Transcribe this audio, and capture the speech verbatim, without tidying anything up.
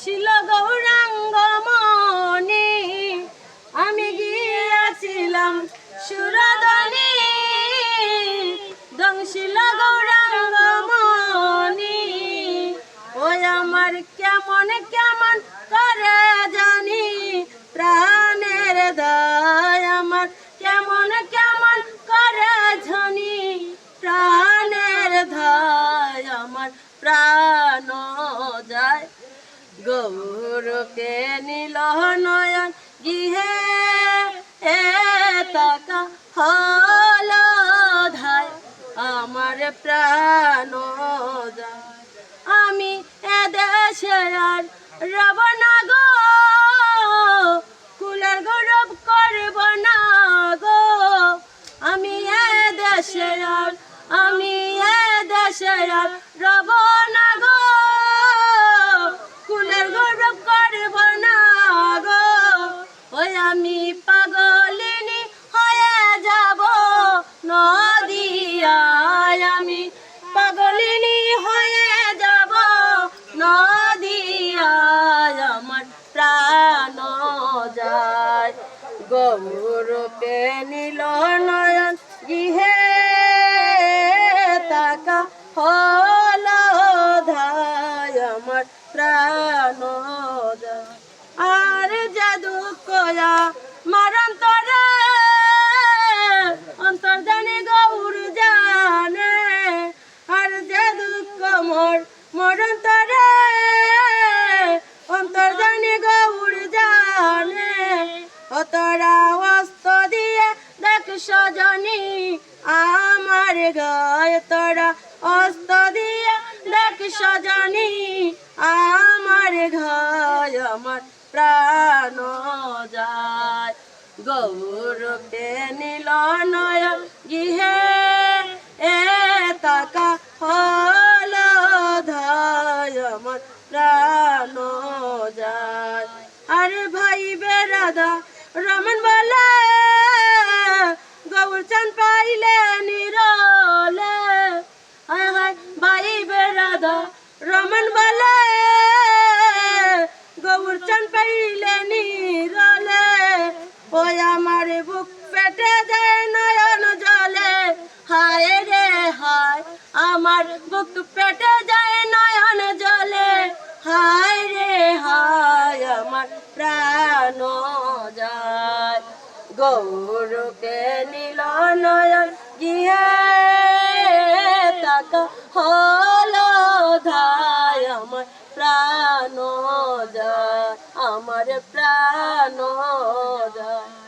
ছিল গৌরাঙ্গ মণি, আমি গিয়াছিলাম সুরধুনী। ধ্বংসিল গৌরাঙ্গ মণি, ওই আমার কেমন কেমন করে জানি, প্রাণের দায় আমার কেমন কেমন করে জানি, প্রাণের দায় আমার প্রাণ যায়। গৌরকে নীল নয়ন গিহে এ তাকা হলো ধায়, আমার প্রাণ যায়। আমি এদেশে আর রব না গো, কুলের গৌরব করব না গো। আমি এদেশে আর, আমি এদেশে আর রব না গো, কুলের গৌরব করব না গো। ওই আমি পাগলিনী হয়ে যাব নদিয়ায়, আমি পাগলিনী হয়ে যাব নদিয়ায়, আমার প্রাণ যায়। গৌরকে নীল নয়ন গিহে তাকা হলো ধায়, আমার প্রাণ যায়। আর যে দুঃখ আমার অন্তরে, অন্তর জানে গৌর জানে, আর যে দুঃখ মোর, মোর অন্তরে, অন্তর জানে গৌর জানে। ও তোরা অস্ত দিয়ে দেখ সজনী আমার ঘায়, তোরা অস্ত দিয়ে দেখ সজনী আমার ঘায়, আমার প্রাণ যায়। গৌরকে নীল নয়ন গিহে এ তাকা হলো ধায়, আমার প্রাণ যায়। আরে ভাই বেরাদা রমন বলে, গৌর চান পাইলে নিরলে। হায় হায় ভাই বেরাদা রমন বলে, গৌর চান পাইলে নিরলে। ওই আমার বুক ফেটে যায় নয়ন জলে, হায় রে হায়। আমার বুক ফেটে যায় নয়ন জলে, হায় রে হায়, আমার প্রাণ যায়। গৌরকে নীল নয়ন গিয়ে তাকা হলো ধায়, আমার প্রাণ যায়, আমার প্রাণ যায়।